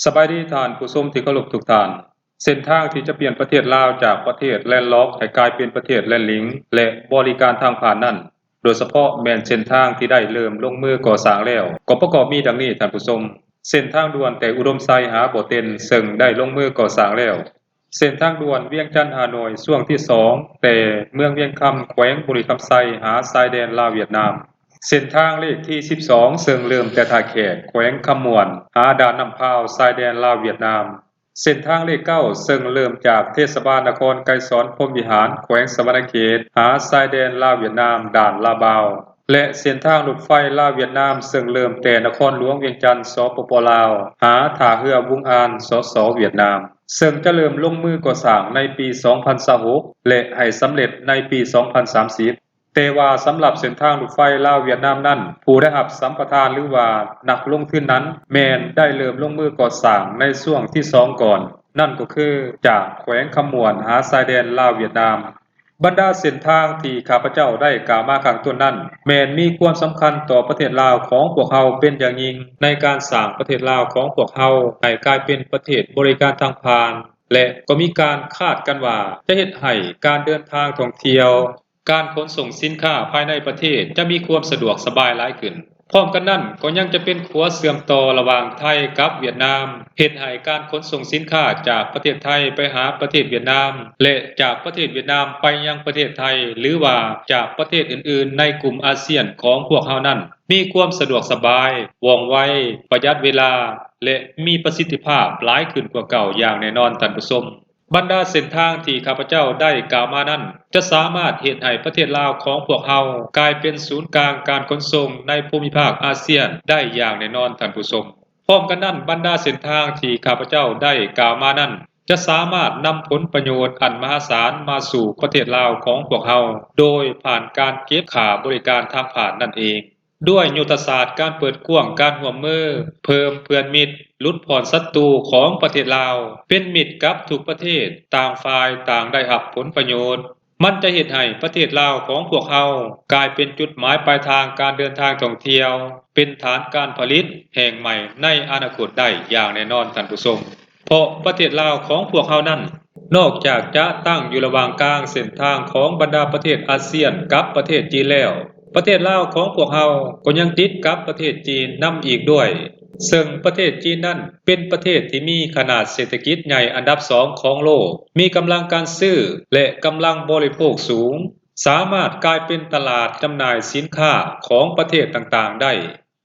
ສະບາຍດີທ່ານຜູ້ຊົມທີ່ເຄົາລົບທຸກທ່ານ. ເສັ້ນທາງທີ່ຈະປ່ຽນປະເທດລາວຈາກປະເທດແລນລັອກໃຫ້ກາຍເປັນປະເທດແລນລິງ ແລະ ບໍລິການທາງຜ່ານນັ້ນ, ໂດຍສະເພາະແມ່ນເສັ້ນທາງທີ່ໄດ້ເລີ່ມລົງມືກໍ່ສ້າງແລ້ວ ກໍປະກອບມີດັ່ງນີ້ທ່ານຜູ້ຊົມ. ເສັ້ນທາງດ່ວນແຕ່ອຸດົມໄຊຫາບໍ່ເຕັນ ເຊິ່ງໄດ້ລົງມືກໍ່ສ້າງແລ້ວ. ເສັ້ນທາງດ່ວນວຽງຈັນ-ຫາໜ່ວຍຊ່ວງທີສອງ ແຕ່ເມືອງວຽງຄຳ ແຂວງບໍລິຄຳໄຊ ຫາຊາຍແດນລາວຫວຽດນາມ. ເສັ້ນທາງເລກທີສິບສອງ ເຊິ່ງເລີ່ມແຕ່ທ່າແຂກ ແຂວງຄຳມ່ວນ ຫາດ່ານນ້ຳພາວ ຊາຍແດນລາວຫວຽດນາມ. ເສັ້ນທາງເລກເກົ້າ ເຊິ່ງເລີ່ມຈາກເທດສະບານນະຄອນໄກສອນພົມວິຫານ ແຂວງສະຫວັນນະເຂດ ຫາຊາຍແດນລາວຫວຽດນາມ ດ່ານລາວບາວ ແລະ ເສັ້ນທາງລົດໄຟລາວຫວຽດນາມ ເຊິ່ງເລີ່ມແຕ່ນະຄອນຫຼວງວຽງຈັນ ສປປ ລາວ ຫາທ່າເຮືອວຸງອານ ສສ ຫວຽດນາມ ເຊິ່ງຈະເລີ່ມລົງມືກໍ່ສ້າງໃນປີສອງພັນຊາວຫົກ ແລະ ໃຫ້ສຳເລັດໃນປີສອງພັນສາມສິບ. ແຕ່ວ່າສຳລັບເສັ້ນທາງລົດໄຟລາວຫວຽດນາມນັ້ນ, ຜູ້ໄດ້ຮັບສຳປະທານ ຫຼືວ່ານັກລົງທຶນນັ້ນ ແມ່ນໄດ້ເລີ່ມລົງມືກໍ່ສ້າງໃນຊ່ວງທີສອງກ່ອນ, ນັ້ນກໍຄືຈາກແຂວງຄຳມ່ວນຫາຊາຍແດນລາວຫວຽດນາມ. ບັນດາເສັ້ນທາງທີ່ຂ້າພະເຈົ້າໄດ້ກ່າວມາຂ້າງຕົ້ນນັ້ນ ແມ່ນມີຄວາມສຳຄັນຕໍ່ປະເທດລາວຂອງພວກເຮົາເປັນຢ່າງຍິ່ງ ໃນການສ້າງປະເທດລາວຂອງພວກເຮົາໃຫ້ກາຍເປັນປະເທດບໍລິການທາງຜ່ານ ແລະ ກໍມີການຄາດກັນວ່າຈະເຮັດໃຫ້ການເດີນທາງທ່ອງທ່ຽວ, ການຂົນສົ່ງສິນຄ້າພາຍໃນປະເທດຈະມີຄວາມສະດວກສະບາຍຫຼາຍຂຶ້ນ. ພ້ອມກັນນັ້ນກໍຍັງຈະເປັນຂົວເຊື່ອມຕໍ່ລະຫວ່າງໄທກັບຫວຽດນາມ, ເຮັດໃຫ້ການຂົນສົ່ງສິນຄ້າຈາກປະເທດໄທໄປຫາປະເທດຫວຽດນາມ ແລະ ຈາກປະເທດຫວຽດນາມໄປຍັງປະເທດໄທ ຫຼືວ່າຈາກປະເທດອື່ນໆໃນກຸ່ມອາຊຽນຂອງພວກເຮົານັ້ນ ມີຄວາມສະດວກສະບາຍ, ວ່ອງໄວ, ປະຢັດເວລາ ແລະ ມີປະສິດທິພາບຫຼາຍຂຶ້ນກວ່າເກົ່າຢ່າງແນ່ນອນທ່ານຜູ້ຊົມ. ບັນດາເສັ້ນທາງທີ່ຂ້າພະເຈົ້າໄດ້ກ່າວມານັ້ນ ຈະສາມາດເຮັດໃຫ້ປະເທດລາວຂອງພວກເຮົາກາຍເປັນສູນກາງການຂົນສົ່ງໃນພູມິພາກອາຊຽນໄດ້ຢ່າງແນ່ນອນທ່ານຜູ້ຊົມ. ພ້ອມກັນນັ້ນ, ບັນດາເສັ້ນທາງທີ່ຂ້າພະເຈົ້າໄດ້ກ່າວມານັ້ນ ຈະສາມາດນຳຜົນປະໂຫຍດອັນມະຫາສານມາສູ່ປະເທດລາວຂອງພວກເຮົາ ໂດຍຜ່ານການເກັບຄ່າບໍລິການທາງຜ່ານນັ້ນເອງ. ດ້ວຍຍຸດທະສາດການເປີດກວ້າງການຮ່ວມມື, ເພີ່ມເພື່ອນມິດ, ຫຼຸດຜ່ອນສັດຕູຂອງປະເທດລາວ, ເປັນມິດກັບທຸກປະເທດ, ຕ່າງຝ່າຍຕ່າງໄດ້ຮັບຜົນປະໂຫຍດ, ມັນຈະເຮັດໃຫ້ປະເທດລາວຂອງພວກເຮົາກາຍເປັນຈຸດໝາຍປາຍທາງການເດີນທາງທ່ອງທ່ຽວ, ເປັນຖານການຜະລິດແຫ່ງໃໝ່ໃນອະນາຄົດໄດ້ຢ່າງແນ່ນອນທ່ານຜູ້ຊົມ. ເພາະປະເທດລາວຂອງພວກເຮົານັ້ນ ນອກຈາກຈະຕັ້ງຢູ່ລະຫວ່າງກາງເສັ້ນທາງຂອງບັນດາປະເທດອາຊຽນກັບປະເທດຈີນແລ້ວ, ປະເທດລາວຂອງພວກເຮົາກໍຍັງຕິດກັບປະເທດຈີນນຳອີກດ້ວຍ, ເຊິ່ງປະເທດຈີນນັ້ນເປັນປະເທດທີ່ມີຂະໜາດເສດຖະກິດໃຫຍ່ອັນດັບສອງຂອງໂລກ, ມີກຳລັງການຊື້ ແລະ ກຳລັງບໍລິໂພກສູງ, ສາມາດກາຍເປັນຕະຫຼາດຈຳໜ່າຍສິນຄ້າຂອງປະເທດຕ່າງໆໄດ້.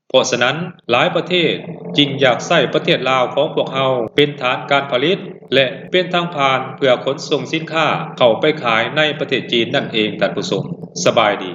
ເພາະສະນັ້ນ, ຫຼາຍປະເທດຈຶ່ງຢາກໃຊ້ປະເທດລາວຂອງພວກເຮົາເປັນຖານການຜະລິດ ແລະ ເປັນທາງຜ່ານເພື່ອຂົນສົ່ງສິນຄ້າເຂົ້າໄປຂາຍໃນປະເທດຈີນນັ້ນເອງ, ທ່ານຜູ້ຊົມ. ສະບາຍດີ.